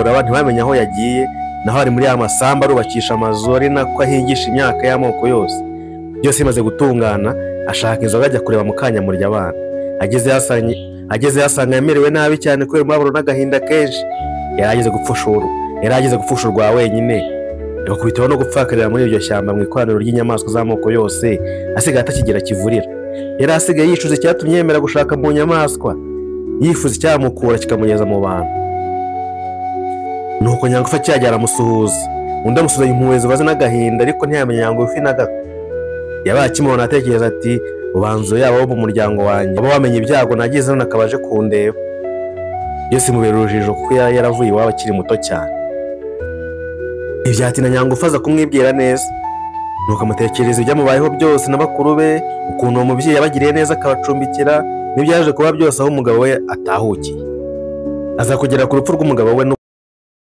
Ntibamenye aho yagiye, naho ari muri ya masambu arubakisha amazu, ari nako ahingisha imyaka y'amoko yose. Byose bimaze gutungana, ashaka inzoga ajya kureba Mukanyamurya abana. Ageze yasanga yamerewe nabi cyane kubera umubabaro n'agahinda kenshi. Yari ageze gupfusha urwa wenyine, agakubitaho no gupfakarira muri iryo shyamba mu ikoraniro ry'inyamaswa z'amoko yose, asigaye atakigira kivurira. Yari asigaye yicuza icyatumye yemera gushaka mu nyamaswa, yifuza icyamukura kikamugeza mu bantu. Nuko Nyangufi akihagera aramusuhuza, undi amusubiza impuhwe zibaze n'agahinda, ariko ntiyamenya Nyangufi na gato. Yabaye akimubona atekereza ati: "Ubanza yaba wo mu muryango wanjye, waba wamenye ibyago nagize none akaba aje kundeba." Byose bimubera urujijo kuko yari yaravuye iwabo akiri muto cyane. Ntibyatinda Nyangufi aza kumwibwira neza, nuko amutekereza ibyamubayeho byose na bakuru be, ukuntu uwo mubyeyi yabagiriye neza akabacumbikira, n'ibyaje kuba byose aho umugabo we atahukiye. Aza kugera ku rupfu rw'umugabo we.